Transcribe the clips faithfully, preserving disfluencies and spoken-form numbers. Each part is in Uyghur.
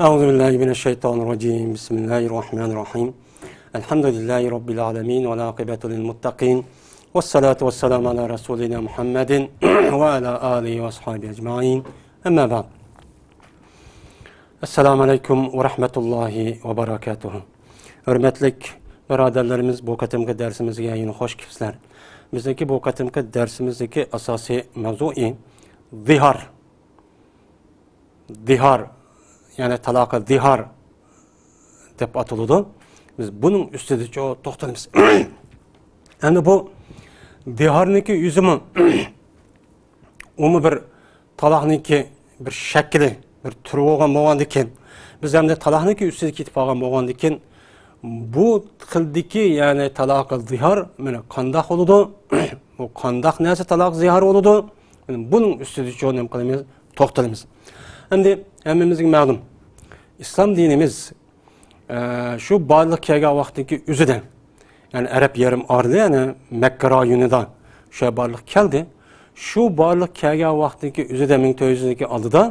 أعوذ بالله من الشيطان الرجيم. بسم الله الرحمن الرحيم. الحمد لله رب العالمين، والعاقبة للمتقين، والصلاة والسلام على رسولنا محمد وعلى آله وأصحابه أجمعين. أما بعد. السلام عليكم ورحمة الله وبركاته. ھۆرمەتلىك بۇرادەرلىرىمىز، بۇ قېتىمقى دەرسىمىزگە يەنە خوش كېلىپسىلەر. بىزنىڭكى بۇ قېتىمقى دەرسىمىزدىكى ئاساسىي مەۋزۇ زىھار. زىھار، يەنى تالاقى زىھار دەپ ئاتىلىدۇ. بىز بۇنىڭ ئۈستىدە چو-، توختىلىمىز. ئەمدى بۇ زىھارنىڭكى ئۆزىمۇ، ئۇمۇ بىر تالاقنىڭكى بىر شەكلى، بىر تۈرى بولغان بولغاندىكىن، بىز ئەمدى تالاقنىڭكى ئۈستىدە كېتىپ قالغان بولغاندىكىن، بۇ خىلدىكى، يەنى تالاقى زىھار، مانا قانداق بولىدۇ؟ بۇ قانداق نەرسە تالاق زىھار بولىدۇ؟ مانا بۇنىڭ ئۈستىدە چو نېمە قىلىمىز؟ توختىلىمىز. ئەمدى ھەممىمىزگە مەلۇم، ئىسلام دىنىمىز، ئە، شۇ بارلىققا كەلگەن ۋاقىتتىكى ئۆزىدە، يەنى ئەرەب يېرىم ئارىلى، يەنى مەككە رايونىدا شۇ بارلىققا كەلدى. شۇ بارلىققا كەلگەن ۋاقىتتىكى ئۆزىدە، مىڭ تۆت يۈز يىلدىكى ئالدىدا،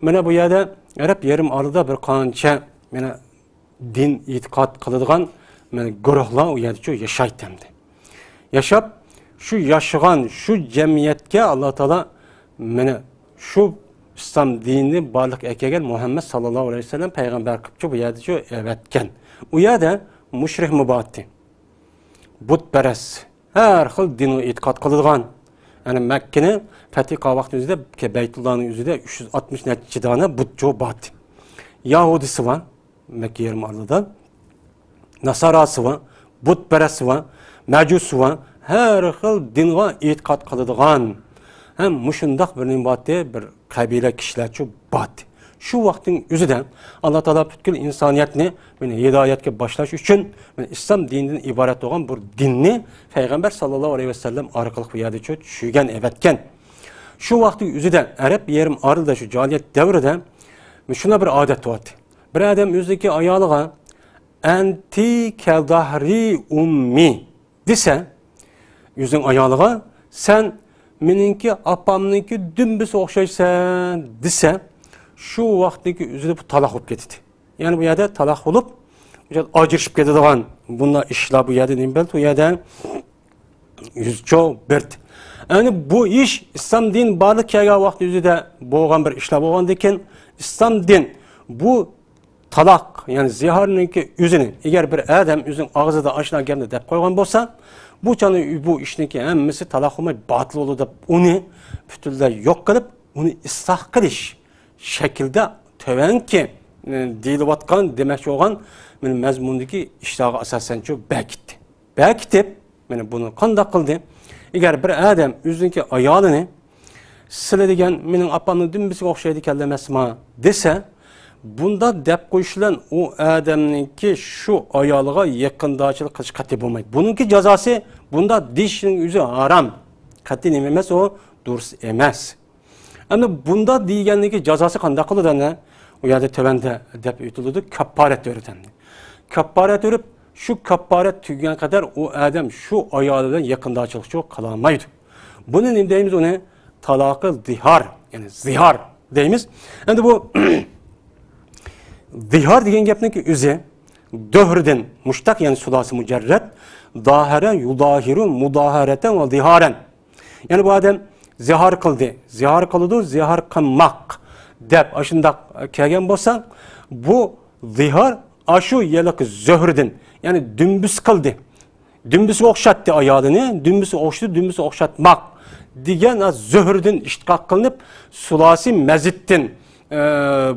مانا بۇ يەردە ئەرەب يېرىم ئارىلىدا بىر قانچە، مانا دىن ئېتىقاد قىلىدىغان، مانا گۇرۇھلار ئۇ يەردە شۇ ياشايتتى ئەمدى. ياشاپ، شۇ ياشىغان شۇ جەمئىيەتكە ئاللا تائالا مانا شۇ ئىسلام دىنىنى بارلىققا ئەكەلگەن مۇھەممەد ساللاللاھۇ ئەلەيھى ۋەسەللەم پەيغەمبەر قىلىپ شۇ بۇ يەردە شۇ ئەۋەتكەن. ئۇ يەردە مۇشرىك بار ئىدى. بۇتپەرەس، ھەر خىل دىنغا ئېتىقاد قىلىدىغان. يەنى مەككىنى پەتھى قىلغان ۋاقتى ئۆزىدە، بەيتۇللانىڭ ئۆزىدە ئۈچ يۈز ئاتمىش نەچچە دانە بۇتچۇ بار ئىدى. يەھۇدىيسى بار، مەككە يېرىم ئارىلىدا. ناساراسى بار، بۇتپەرەسى بار، مەجۇسى بار، ھەر خىل دىنغا ئېتىقاد قىلىدىغان ھەم مۇشۇنداق بىر نېمە بارتى، بىر قەبىلە كىشىلەرچۇ بارتى. شۇ ۋاقىتنىڭ ئۆزىدە ئاللا تائالا پۈتكۈل ئىنسانىيەتنى مانا ھىدايەتكە باشلاش ئۈچۈن مانا ئىسلام دىنىدىن ئىبارەت بولغان بىر دىننى پەيغەمبەر ساللاللاھۇ ئەلەيھى ۋەسەللەم ئارقىلىق بۇ يەردە چۈ-، چۈشۈرگەن، ئەۋەتكەن. شۇ ۋاقىتنىڭ ئۆزىدە ئەرەب يېرىم ئارىلىدا شۇ جاھىلىيەت دەۋرىدە شۇنداق بىر ئادەت بارتى. بىر ئادەم ئۆزىنىڭكى ئايالىغا، «ئەنتى كەدەھرى ئۇممى» دېسە، ئۆزىنىڭ ئايالىغا، «سەن مېنىڭكى ئاپامنىڭكى دۈمبىسىگە ئوخشايسەن» دېسە، شۇ ۋاقىتتىكى ئۆزىدە بۇ تالاق بولۇپ كېتىدۇ. يەنى بۇ يەردە تالاق بولۇپ، ئاجرىشىپ كېتىدىغان بۇنداق ئىشلار بۇ يەردە نېمە بولدى؟ بۇ يەردە يۈز چوڭ بىر. يەنى بۇ ئىش ئىسلام دىن بارلىققا كەلگەن ۋاقىت ئۆزىدە بولغان بىر ئىشلار بولغاندىكىن، ئىسلام دىن بۇ تالاق، يەنى زىھارنىڭكى ئۆزىنى، ئەگەر بىر ئادەم ئۆزىنىڭ ئاغزىدا ئاشۇنداق گەپنى دەپ قويغان بولسا، بۇ چاغدا بۇ ئىشنىڭكى ھەممىسى تالاق بولماي باتىل بولىدۇ دەپ ئۇنى پۈتۈنلەي يوق قىلىپ، ئۇنى ئىسلاھ قىلىش شەكلىدە تۆۋەنكى، ئە، دېيىلىۋاتقان، دېمەكچى بولغان مەزمۇندىكى ئىشلارغا ئاساسەنچۇ بەكىتتى. بەكىتىپ، مانا بۇنى قانداق قىلدى؟ ئەگەر بىر ئادەم ئۆزىنىڭكى ئايالىنى، «سىلە دېگەن مېنىڭ ئاپامنىڭ دۈمبىسىگە ئوخشايدىكەنلەر ئەمەسما؟» دېسە، بۇنداق دەپ قويۇش بىلەن ئۇ ئادەمنىڭكى شۇ ئايالىغا يېقىندارچىلىق قىلىش قەتئىي بولمايدۇ. بۇنىڭكى جازاسى، بۇنداق دېيىشنىڭ ئۆزى ھارام. قەتئىي نېمە ئەمەس ئۇ؟ دۇرۇس ئەمەس. ئەمدى بۇنداق دېگەننىڭكى جازاسى قانداق قىلىدۇ ئەنە؟ ئۇ يەردە تۆۋەندە دەپ ئۆتۈلىدۇ، كاپپارەت بېرىدۇ ئەمدى. كاپپارەت بېرىپ، شۇ كاپپارەت تۈگىگەن قەدەر ئۇ ئادەم شۇ ئايالى بىلەن يېقىندارچىلىقچۇ قىلالمايدۇ. بۇنى نېمە دەيمىز ئۇنى؟ تالاقى زىھار، يەنى زىھار دەيمىز. ئەمدى بۇ زىھار دېگەن گەپنىڭكى ئۆزى دۆھرىدىن مۇشتەق، يەنى سۇلاسى مۇجەررەد، داھەرە يۇداھىرۇ مۇداھەرەتەن ۋە زىھارەن. يەنى بۇ ئادەم زىھار قىلدى، زىھار قىلىدۇ، زىھار قىلماق دەپ ئاشۇنداق كەلگەن بولسا، بۇ زىھار ئاشۇ يىلقى زۆھرىدىن، يەنى دۈمبىسى قىلدى. دۈمبىسىگە ئوخشاتتى ئايالىنى، دۈمبىسىگە ئوخشىتىپ، دۈمبىسىگە ئوخشاتماق دېگەن زۆھرىدىن ئىشتىقاق قىلىنىپ، سۇلاسى مەزىتتىن، ئە،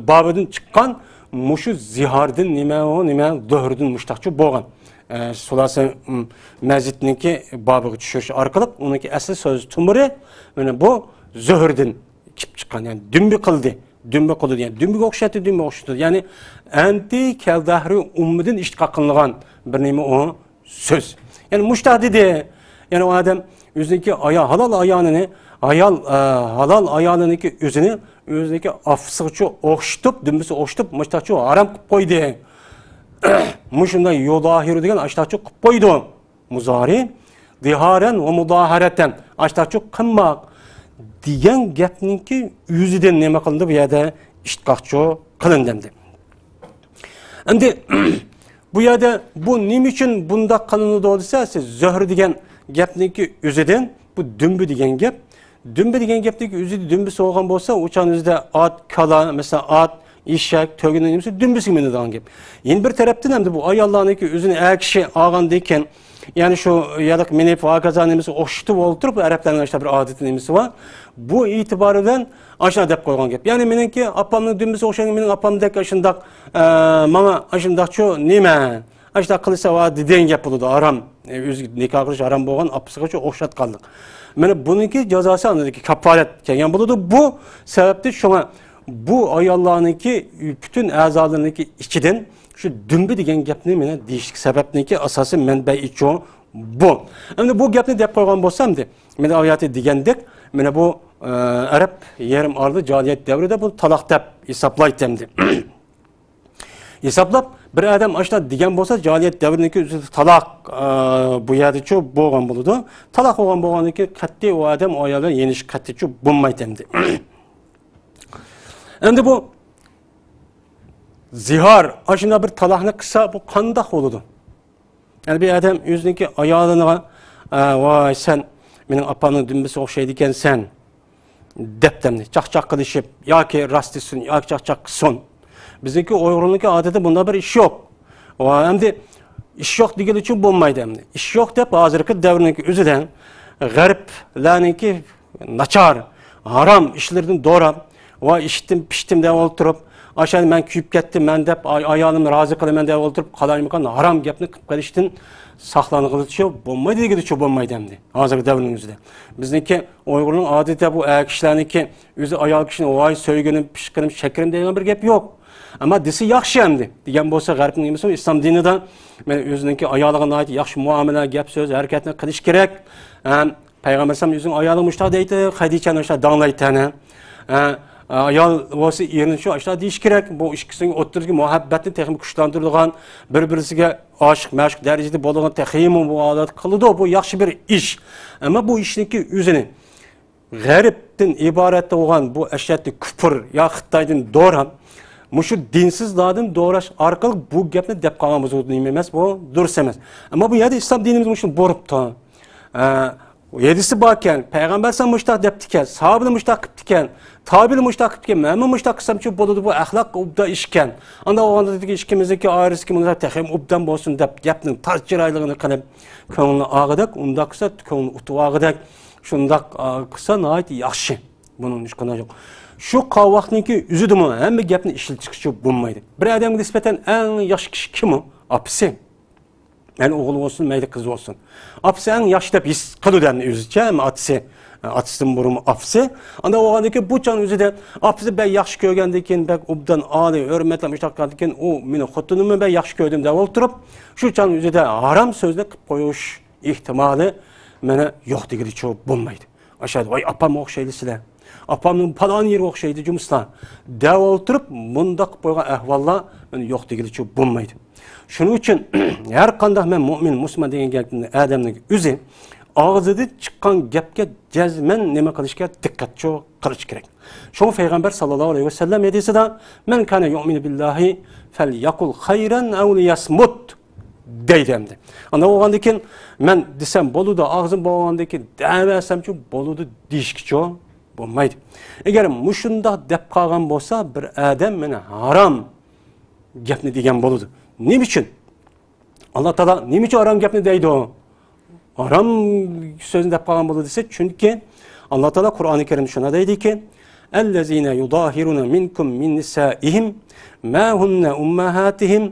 بابىدىن چىققان مۇشۇ زىھاردىن نېمە ئۇ، نېمە زۆھرىدىن مۇشتەقچۇ بولغان. ئە، سۇلاسى، م، مەزىتنىڭكى بابىغا چۈشۈرۈش ئارقىلىق ئۇنىڭكى ئەسلى سۆز تۇمۇرى مانا بۇ زۆھرىدىن كېلىپ چىققان، يەنى دۈمبە قىلدى، دۈمبە قىلدى، يەنى دۈمبىگە ئوخشاتتى، دۈمبىگە ئوخشىتىدۇ. يەنى ئەنتى كەلدەھرى ئۇممىدىن ئىشتىقاق قىلىنغان بىر نېمە ئۇ؟ سۆز. يەنى مۇشتاق دېدى. يەنى ئۇ ئادەم ئۆزىنىڭكى ئايا-، ھالال ئايالىنى، ئايال، ئە، ھالال ئايالىنىڭكى ئۆزىنى، ئۆزىنىڭكى ئاپىسىغىچۇ ئوخشىتىپ، دۈمبىسىگە ئوخشىتىپ، مۇشتاقچۇ ھارام قىلىپ قويدى. مۇشۇنداق يۇداھىرۇ دېگەن ئاشتاقچۇ قىلىپ قويدى. مۇزارى، دىھارەن ۋە مۇداھەرەتەن، ئاشتاقچۇ قىلماق دېگەن گەپنىڭكى ئۆزىدىن نېمە قىلىندى بۇ يەردە؟ ئىشتىقاقچۇ قىلىندى ئەمدى. ئەمدى بۇ يەردە بۇ نېمە ئۈچۈن بۇنداق قىلىنىدۇ دېسە، سىز زۆھرە دېگەن گەپنىڭكى ئۆزىدىن، بۇ دۈمبە دېگەن گەپ. دۈمبە دېگەن گەپنىڭكى ئۆزىدە دۈمبىسى بولغان بولسا، ئۇ چاغنىڭ ئۆزىدە ئات، كالا، مەسىلەن، ئات، ئېشەك، تۆگىنىڭ نېمىسى دۈمبىسىگە مىنىدىغان گەپ. يەنە بىر تەرەپتىن ئەمدى بۇ ئاياللارنىڭكى ئۆزىنى ئەر كىشى ئالغاندىن كېيىن، يەنى شۇ ياققا مىنىپ، ھاكازا نېمىسى ئوخشىتىپ ئولتۇرۇپ، ئەرەبلەرنىڭ ئاشۇنداق بىر ئادىتى نېمىسى بار. بۇ ئېتىبارى بىلەن ئاشۇنداق دەپ قويغان گەپ. يەنى مېنىڭكى ئاپامنىڭ دۈمبىسى ئوخشايدۇ، مېنىڭ ئاپامدەك ئاشۇنداق، ئە، ماڭا ئاشۇنداقچۇ نېمە؟ ئاشۇنداق قىلسا ۋا دېگەن گەپ بولىدۇ، ھارام. ئە، ئۆزى نىكاھ قىلىش ھارام بولغان ئاپىسىغىچۇ ئوخشاتقانلىق. مانا بۇنىڭكى جازاسى ئاندىكى كاپپارەت كەلگەن بولىدۇ. بۇ سەۋەبتىن شۇڭا بۇ ئاياللارنىڭكى پۈتۈن ئەزالىرىنىڭكى ئىچىدىن شۇ دۈمبە دېگەن گەپنى مانا دېيىشلىك سەۋەبنىڭكى ئاساسىي مەنبەيىچۇ بۇ. ئەمدى بۇ گەپنى دەپ قويغان بولسا ئەمدى، مانا ئاياتى دېگەندەك، مانا بۇ، ئە، ئەرەب يېرىم ئارىلىدا جاھىلىيەت دەۋرىدە بۇ تالاق دەپ ھېسابلايتتى ئەمدى. ھېسابلاپ، بىر ئادەم ئاشۇنداق دېگەن بولسا، جاھىلىيەت دەۋرىنىڭكى ئۆزىدە تالاق، ئە، بۇ يەردىچۇ بولغان بولىدۇ. تالاق بولغان بولغاندىن كېيىن قەتئىي ئۇ ئادەم ئۇ ئايال بىلەن يېنىشىپ قەتئىيچۇ بولمايتتى ئەمدى. ئەمدى بۇ زىھار، ئاشۇنداق بىر تالاقنى قىلسا، بۇ قانداق بولىدۇ؟ يەنى بىر ئادەم ئۆزىنىڭكى ئايالىغا، «ئە، ۋاي، سەن مېنىڭ ئاپامنىڭ دۈمبىسىگە ئوخشايدىكەنسەن» دەپتىمنى، چاقچاق قىلىشىپ، ياكى راست دېسۇن، ياكى چاقچاق قىلسۇن. بىزنىڭكى ئۇيغۇرنىڭكى ئادىتىدە بۇنداق بىر ئىش يوق. ۋە ئەمدى ئىش يوق دېگىلى ئۈچۈن بولمايدۇ ئەمدى. ئىش يوق دەپ ھازىرقى دەۋرنىڭكى ئۆزىدە غەربلەرنىڭكى ناچار، ھارام ئىشلىرىدىن دوراپ، ۋاي ئىشتىم، پىشتىم دەپ ئولتۇرۇپ، ئاشۇ مەن كۆيۈپ كەتتىم، مەن دەپ ئاي-، ئايالىمنى رازى قىلىمەن دەپ ئولتۇرۇپ، قالايمىقان ھارام گەپنى قىلىپ قېلىشتىن ساقلانغىلىچۇ بولمايدۇ دېگىلىچۇ بولمايدۇ ئەمدى. ھازىرقى دەۋرنىڭ ئۆزىدە. بىزنىڭكى ئۇيغۇرنىڭ ئادىتى بۇ ئەر كىشىلەرنىڭكى ئۆزى ئايال كىشىنى ۋاي سۆيگۈنۈم، پىشقىنىم، شېكىرىم دەيدىغان بىر گەپ يوق. ئەمما دېسە ياخشى ئەمدى. دېگەن بولسا غەربنىڭ نېمىسى ئىسلام دىنىدا مەن ئۆزىنىڭكى ئايالىغا ناھايىتى ياخشى مۇئامىلە، گەپ سۆز، ھەرىكەتنى قىلىش كېرەك. ھەم پەيغەمبەر ئەلەيھىسسالام ئۆزىنىڭ ئايالىغا مۇشۇنداق دەيتتى، خەدىچەنى مۇشۇنداق داڭلايتتى ئەنە. ھە، ئايال بولسا ئېرىنى شۇ ئاشۇنداق دېيىش كېرەك. بۇ ئىككىسىنىڭ ئوتتۇرىسىدىكى مۇھەببەتنى تېخىمۇ كۈچلەندۈرىدىغان، بىر-بىرسىگە ئاشىق-مەشۇق دەرىجىدە بولىدىغان تېخىمۇ مۇئامىلە قىلىدۇ. بۇ ياخشى بىر ئىش. ئەمما بۇ ئىشنىڭكى ئۆزىنى غەربتىن ئىبارەت بولغان بۇ ئەشەددىي كۇپۇر يا خىتايدىن دوراپ، مۇشۇ دىنسىزلاردىن دوراش ئارقىلىق بۇ گەپنى دەپ قالغان بولسا نېمە ئەمەس، بۇ دۇرۇس ئەمەس. ئەمما بۇ يەردە ئىسلام دىنىمىز مۇشۇنى بۇيرۇپتۇ. ئە، ھەدىسى باركەن، پەيغەمبەر ئەلەيھىسسالام مۇشۇنداق دەپتىكەن، ساھابىلەر مۇشۇنداق قىپتىكەن، تابىئىلەر مۇشۇنداق قىپتىكەن، مەنمۇ مۇشۇنداق قىلسامچۇ بولىدۇ، بۇ ئەخلاق ئوبدان ئىشكەن. ئانداق بولغاندىكى ئىككىمىزنىڭكى ئارىسىدىكى مۇناسىۋەت تېخىمۇ ئوبدان بولسۇن دەپ گەپنىڭ تاز چىرايلىقىنى قىلىپ، كۆڭلىنى ئالغۇدەك، ئۇنداق قىلسا كۆڭلىنى ئۇتۇۋالغۇدەك، شۇنداق، ئا، قىلسا ناھايىتى ياخشى. بۇنىڭ ھېچقانداق يوق. شۇ قاۋاقنىڭكى ئۆزىدىمۇ ھەممە گەپنى ئىشلىتىشكىچە بولمايدۇ. بىر ئادەمگە نىسبەتەن ئەڭ ياخشى كىشى كىم ئۇ؟ ئاپىسى. مەيلى ئوغۇل بولسۇن، مەيلى قىز بولسۇن. ئاپىسى ئەڭ ياخشى دەپ ھېس قىلىدۇ ئەمدى ئۆزىچە، ئەمما ئاتىسى، ئاتىسىدىن بۇرۇنمۇ ئاپىسى. ئانداق بولغاندىكىن بۇ چاغنىڭ ئۆزىدە ئاپىسى بەك ياخشى كۆرگەندىن كېيىن، بەك ئوبدان، ئالىي، ھۆرمەتلەپ مۇشۇنداق قىلغاندىن كېيىن، ئۇ مېنىڭ خوتۇنۇمنى بەك ياخشى كۆردۈم دەپ ئولتۇرۇپ، شۇ چاغنىڭ ئۆزىدە ھارام سۆزنى قىلىپ قويۇش ئېھتىمالى مانا يوق دېگىلىچۇ بولمايدۇ. ئاشۇ يەردە، ۋاي، ئاپامغا ئوخشايدۇ سىلەر. ئاپامنىڭ پالان يېرىگە ئوخشايدۇ جۇمۇسىلار. دەپ ئولتۇرۇپ، مۇنداق قىلىپ قويغان ئەھۋاللار مانا يوق دېگىلىچۇ بولمايدۇ. شۇنىڭ ئۈچۈن ھەر قانداق مەن مۆمىن، مۇسۇلمان دېگەن گەپنى ئادەمنىڭ ئۆزى ئاغزىدىن چىققان گەپكە جەزمەن نېمە قىلىشكە دىققەتچۇ قىلىش كېرەك. شۇڭا پەيغەمبەر ساللاللاھۇ ئەلەيھى ۋەسەللەم ھەدىسىدە، مەن كانە يۇئمىنۇ بىللاھى فەليەقۇل خەيرەن ئەۋ لىيەسمۇت. دەيدۇ ئەمدى. ئانداق بولغاندىكىن مەن دېسەم بولىدۇ، ئاغزىم بولغاندىكىن دەۋەرسەمچۇ بولىدۇ دېيىشكىچۇ بولمايدۇ. ئەگەر مۇشۇنداق دەپ قالغان بولسا، بىر ئادەم مانا ھارام گەپنى دېگەن بولىدۇ. نېمە ئۈچۈن؟ ئاللا تائالا نېمە ئۈچۈن ھارام گەپنى دەيدۇ؟ ھارام سۆزنى دەپ قالغان بولىدۇ دېسە، چۈنكى ئاللا تائالا قۇرئانى كەرىمدە شۇنداق دەيدىكى، الذين يظاهرون منكم من نسائهم ما هن أمهاتهم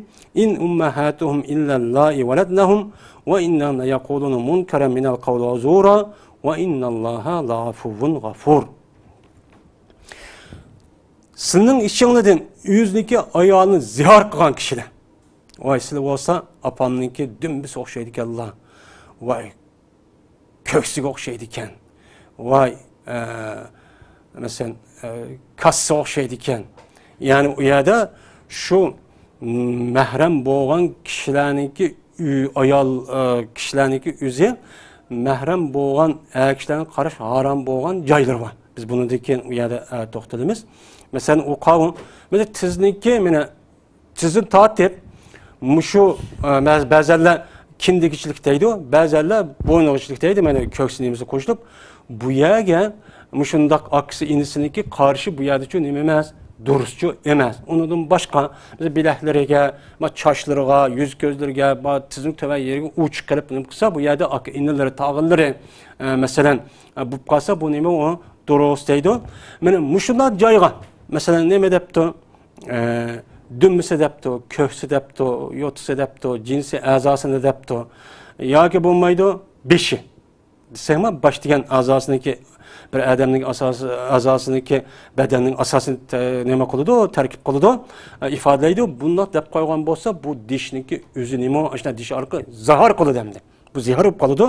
إن أمهاتهم إلا اللائي ولدنهم وإنهم ليقولون منكرا من القول وزورا وإن الله لعفو غفور. سىلىنىڭ ئىچىڭلاردىن ئۆزىنىڭكى ئايالىنى زىھار قىلغان كىشىلەر. ۋاي، سىلى بولسا ئاپامنىڭكى دۈمبىسى ئوخشايدىكەنلا. ۋاي، كۆكسىگە ئوخشايدىكەن. ۋاي، ئە، مەسىلەن، ئە، كاسىسى ئوخشايدىكەن. يەنى ئۇ يەردە شۇ مەھرەم بولغان كىشىلەرنىڭكى ئۆ-، ئايال، ئە، كىشىلەرنىڭكى ئۆزى مەھرەم بولغان ئەر كىشىلەرگە قاراش ھارام بولغان جايلىرى بار. بىز بۇنىڭدىن كېيىن ئۇ يەردە، ئە، توختىلىمىز. مەسىلەن، ئۇ قاۋۇم، مەسىلەن، تىزنىڭكى، مانا، تىزدىن تارتىپ، مۇشۇ، ئە، بەز-، بەزەنلەر كىندىكىچىلىك دەيدۇ، بەزەنلەر بوينىغىچىلىك دەيدۇ، مانا كۆكسى نېمىسى قوشۇلۇپ، بۇ يەرگە مۇشۇنداق ئاكىسى ئىنىسىنىڭكى قارىشى بۇ يەردىچۇ نېمە ئەمەس، دۇرۇسچۇ ئەمەس. ئۇنىڭدىن باشقا، بىلەكلىرىگە، ما چاچلىرىغا، يۈز كۆزلىرىگە، ما تىزنىڭ تۆۋەن يېرىگە ئۇچۇق قىلىپ نېمە قىلسا، بۇ يەردە ئاكا ئىنىلىرى، تاغىلىرى، ئە، مەسىلەن، ئە، بولۇپ قالسا، بۇ نېمە ئۇ؟ دۇرۇس دەيدۇ. مانا مۇشۇنداق جايغا، مەسىلەن، نېمە دەپتۇ؟ ئە، دۈمبىسى دەپتۇ، كۆكسى دەپتۇ، يوتىسى دەپتۇ، جىنسىي ئەزاسىنى دەپتۇ. ياكى بولمايدۇ، بېشى. دېسەكمۇ، باش دېگەن ئەزاسىنىڭكى، بىر ئادەمنىڭ ئاساسى، ئەزاسىنىڭكى بەدەننىڭ ئاساسىنى تە-، نېمە قىلىدۇ، تەركىب قىلىدۇ، ئە، ئىپادىلەيدۇ. بۇنداق دەپ قويغان بولسا، بۇ دېشىنىڭكى ئۆزى نېمە؟ ئاشۇنداق دېشى ئارقىلىق زىھار قىلىدۇ ئەمدى. بۇ زىھار بولۇپ قالىدۇ.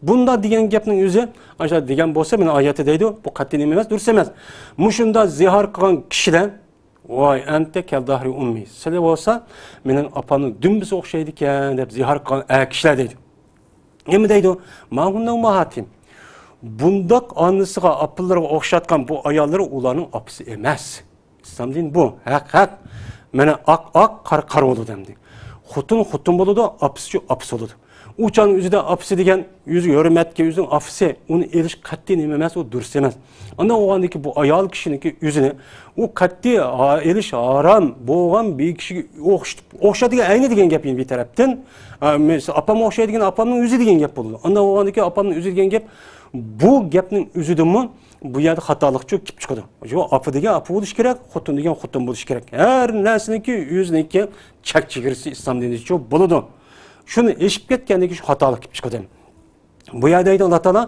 بۇنداق دېگەن گەپنىڭ ئۆزى، ئاشۇنداق دېگەن بولسا، مانا ئايەتتە دەيدۇ، بۇ قەتئىي نېمە ئەمەس، دۇرۇس ئەمەس. مۇشۇنداق زىھار قىلغان كىشىلەر، ۋاي، ئەنتە كەلدەھرى ئۇممى. سىلى بولسا، مېنىڭ ئاپامنىڭ دۈمبىسى ئوخشايدىكەن، دەپ زىھار قىلغان ئەر كىشىلەر دەيدۇ. نېمە دەيدۇ؟ ما ھۇننە ئۇمماھاتىم. بۇنداق ئانىسىغا، ئاپىلىرىغا ئوخشاتقان بۇ ئاياللىرى ئۇلارنىڭ ئاپىسى ئەمەس. ئىسلام دىنى بۇ. ھەق، ھەق. مانا ئاق، ئاق، قارا، قارا بولىدۇ ئەمدى. خوتۇن خوتۇن بولىدۇ، ئاپىسىچۇ ئاپىسى بولىدۇ. ئۇ چاغنىڭ ئۆزىدە ئاپىسى دېگەن، ئۆزىگە ھۆرمەتكە، ئۆزىنىڭ ئاپىسى، ئۇنى ئېلىش قەتئىي نېمە ئەمەس، ئۇ دۇرۇس ئەمەس. ئاندىن بولغاندىكى بۇ ئايال كىشىنىڭكى ئۆزىنى، ئۇ قەتئىي ھا-، ئېلىش ھارام بولغان بىر كىشىگە ئوخش-، ئوخشاش دېگەن ئەينى دېگەن گەپ يەنە بىر تەرەپتىن. ئا، مەسىلەن، ئاپامغا ئوخشايدىغان ئاپامنىڭ ئۆزى دېگەن گەپ بولىدۇ. ئاندىن بولغاندىكى ئاپامنىڭ ئۆزى دېگەن گەپ، بۇ گەپنىڭ ئۆزىدىمۇ بۇ يەردە خاتالىقچۇ كېلىپ چىقىدۇ. شۇ ئاپا دېگەن ئاپا بولۇشى كېرەك، خوتۇن دېگەن خوتۇن بولۇشى كېرەك. ھەر نەرسىنىڭكى ئۆزىنىڭكى چەك چېگرىسى ئىسلام دىنىدىچۇ بولىدۇ. شۇنى ئېشىپ كەتكەندىن كېيىن شۇ خاتالىق كېلىپ چىقىدۇ. بۇ يەردە دەيدۇ ئاللا تائالا،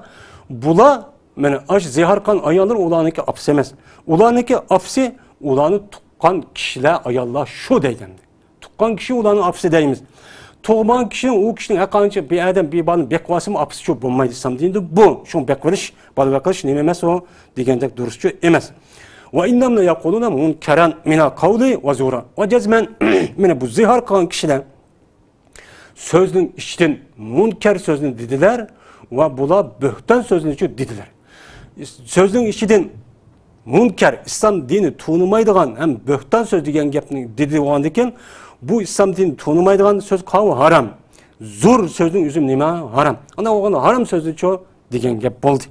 بۇلار، مانا، ئاشۇ زىھار قىلغان ئاياللار ئۇلارنىڭكى ئاپىسى ئەمەس. ئۇلارنىڭكى ئاپىسى، ئۇلارنى تۇغقان كىشىلەر، ئاياللار شۇ دەيدۇ ئەمدى. تۇغقان كىشى ئۇلارنىڭ ئاپىسى دەيمىز. تۇغمىغان كىشى، ئۇ كىشىنىڭ ھەرقانچە بىر ئادەم بىر بالىنى بېقىۋالسىمۇ ئاپىسىچۇ بولمايدۇ ئىسلام دىنىدا بۇ. شۇڭا بېقىۋېلىش، بالا بېقىش نېمە ئەمەس ئۇ دېگەندەك دۇرۇسچۇ ئەمەس. ۋە ئىننەھۇم لەيەقۇلۇنە مۇنكەرەن مىنەل قەۋلى ۋە زۇرا. ۋە جەزمەن، مانا بۇ زىھار قىلغان كىشىلەر سۆزنىڭ ئىچىدىن مۇنكەر سۆزنى دېدىلەر ۋە بۇلار بۆھتان سۆزنىچۇ دېدىلەر. سۆزنىڭ ئىچىدىن مۇنكەر، ئىسلام دىنى تونۇمايدىغان ھەم بۆھتان سۆز دېگەن گەپنى دېدى بولغاندىكىن، بۇ ئىسلام دىنى تونۇمايدىغان سۆز قاۋۇ ھارام. زور سۆزنىڭ ئۆزى نېمە؟ ھارام. ئانا بولغاندا ھارام سۆزنىچۇ دېگەن گەپ بولدى.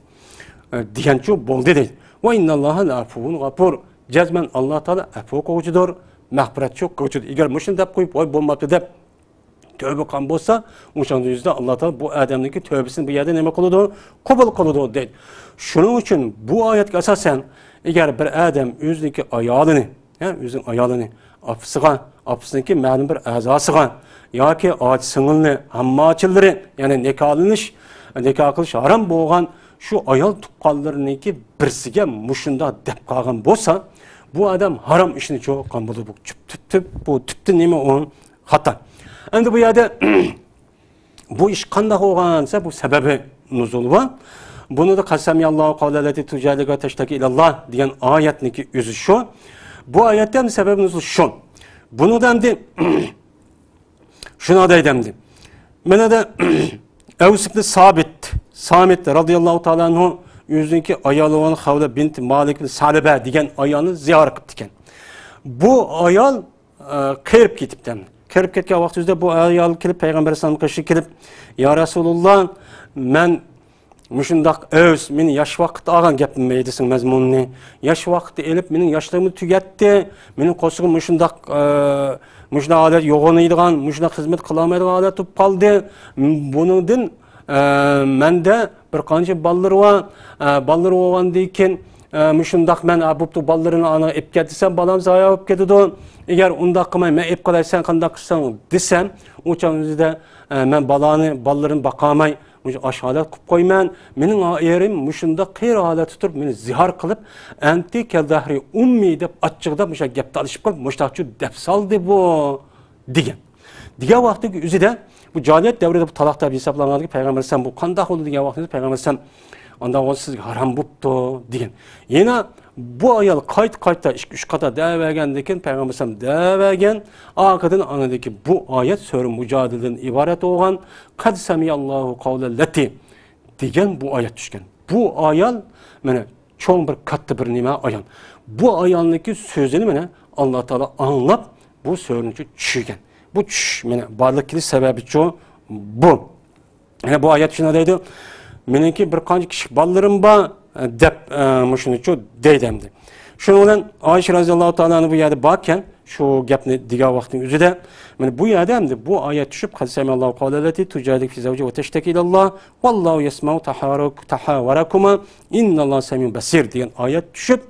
ئە، دېگەنچۇ بولدى دەيدۇ. ۋە ئىننەللاھە لەئەفۇۋۇن غەپۇر. جەزمەن ئاللا تائالا ئەپۇ قىلغۇچىدۇر، مەغپىرەتچۇ قىلغۇچىدۇر. ئەگەر مۇشۇنى دەپ قويۇپ، ۋاي بولماپتۇ دەپ، تۆبە قىلغان بولسا، ئۇنىڭ يۈزىدە ئاللا تائالا بۇ ئادەمنىڭكى تۆبىسىنى بۇ يەردە نېمە قىلىدۇ؟ قوبۇل قىلىدۇ دەيدۇ. شۇنىڭ ئۈچۈن بۇ ئايەتكە ئاساسەن، ئەگەر بىر ئادەم ئۆزىنىڭكى ئايالىنى، ھە، ئۆزىنىڭ ئايالىنى ئاپىسىغا، ئاپىسىنىڭكى مەلۇم بىر ئەزاسىغا ياكى ئاچا سىڭىلنى، ھامماچىلىرى، يەنى نىكاھلىنىش، نىكاھ قىلىش ھارام بولغان شۇ ئايال تۇغقانلىرىنىڭكى بىرسىگە مۇشۇنداق دەپ قالغان بولسا، بۇ ئادەم ھارام ئىشنى چوقۇم بولىدۇ. بۇ تۈپ، تۈپ، تۈپ، بۇ تۈپتىن نېمە ئۇ؟ خاتا. ئەمدى بۇ يەردە بۇ ئىش قانداق بولغان دېسە، بۇ سەبەبى نۇزۇل بار. بۇنىدا قەد سەمىئەللاھۇ قەۋلەللەتى تۇجادىلۇكە تەشتەكى ئىلەللاھ دېگەن ئايەتنىڭكى ئۆزى شۇ. بۇ ئايەتتە ھەم سەبەبى نۇزۇل شۇ. بۇنىڭدا ئەمدى شۇنى دەيدۇ ئەمدى. مانا دا ئەۋس ئىبنى سابىت، سامىت رازىياللاھۇ تائالا ئەنھۇ ئۆزىنىڭكى ئايالى بولغان خەۋلە بىنت مالىك ئىبنى سەلىبە دېگەن ئايالنى زىيارەت قىپتىكەن. بۇ ئايال ئە، قېرىپ كېتىپتۇ. قېرىپ كەتكەن ۋاقتىمىزدا بۇ ئايال كېلىپ، پەيغەمبەر ئەلەيھىسسالامنىڭ قېشىغا كېلىپ، يا رەسۇلۇللا، مەن مۇشۇنداق ئۆز، مېنى ياش ۋاقىتتا ئالغان گەپنى دېسىڭ مەزمۇنىنى، ياش ۋاقىتتا ئېلىپ، مېنىڭ ياشلىقىمنى تۈگەتتى، مېنىڭ قورسىقىم مۇشۇنداق، ئە، مۇشۇنداق ھالەت يوغىنايدىغان، مۇشۇنداق خىزمەت قىلالمايدىغان ھالەت بولۇپ قالدى. بۇنىڭدىن ئە، مەندە بىر قانچە بالىلىرى بار. ئە، بالىلىرى بولغاندىن كېيىن، ئە، مۇشۇنداق مەن، ئە، بوپتۇ، بالىلىرىنى ئانىغا ئېلىپ كەت دېسەم، بالام زايا بولۇپ كېتىدۇ. ئەگەر ئۇنداق قىلماي، مەن ئېلىپ قالاي، سەن قانداق قىلساڭ دېسەم، ئۇ چاغنىڭ ئۆزىدە، ئە، مەن بالانى، بالىلىرىنى باقالماي، مۇشۇ ئاش ھالەت قىلىپ قويىمەن. مېنىڭ ئېرىم مۇشۇنداق قېرى ھالەتتە تۇرۇپ، مېنى زىھار قىلىپ، ئەنتى كەلدەھرى ئۇممى دەپ ئاچچىقىداپ مۇشۇ گەپ تالىشىپ قىلىپ، مۇشۇنداقچۇ دەپ سالدى بۇ، دېگەن. دېگەن ۋاقتىدىكى ئۆزىدە بۇ جاھىلىيەت دەۋرىدە بۇ تالاق دەپ ھېسابلانغاندىكى پەيغەمبەر ئەلەيھىسسالام بۇ قانداق بولدى دېگەن ۋاقتىدا پەيغەمبەر ئەلەيھىسسالام ئانداق بولسا سىزگە ھارام بوپتۇ دېگەن. يەنە بۇ ئايال قايتا-قايتا ئىككى-ئۈچ قېتىم دەۋەرگەندىن كېيىن پەيغەمبەر ئەلەيھىسسالام دەۋەرگەن. ئارقىدىن ئاندىكى بۇ ئايەت سۈرە مۇجادىلىدىن ئىبارەت بولغان قەد سەمىئەللاھۇ قەۋلەللەتى دېگەن بۇ ئايەت چۈشكەن. بۇ ئايال مانا چوڭ بىر كاتتا بىر نېمە ئايال. بۇ ئايالنىڭكى سۆزىنى مانا ئاللا تائالا ئاڭلاپ، بۇ سۈرىنىچۇ چۈشۈرگەن. بۇ چۈش، مانا، بارلىق كېلىش سەۋەبىچۇ بۇ. يەنە بۇ ئايەت شۇنداق دەيدۇ، مېنىڭكى بىر قانچە كىچىك بالىلىرىم بار، دەپ، ئە، مۇشۇنىچۇ دەيدۇ ئەمدى. شۇنىڭ بىلەن ئائىشە رەزىياللاھۇ تائالا ئەنھا بۇ يەردە باركەن، شۇ گەپنى دېگەن ۋاقىتنىڭ ئۆزىدە، مانا بۇ يەردە ئەمدى بۇ ئايەت چۈشۈپ، قەد سەمىئەللاھۇ قەۋلەللەتى تۇجادىلۇكە فى زەۋجىھا ۋە تەشتەكى ئىلەللاھ، ۋەللاھۇ يەسمەئۇ تەھاۋۇرەكۇما، ئىننەللاھە سەمىئۇن بەسىر دېگەن ئايەت چۈشۈپ،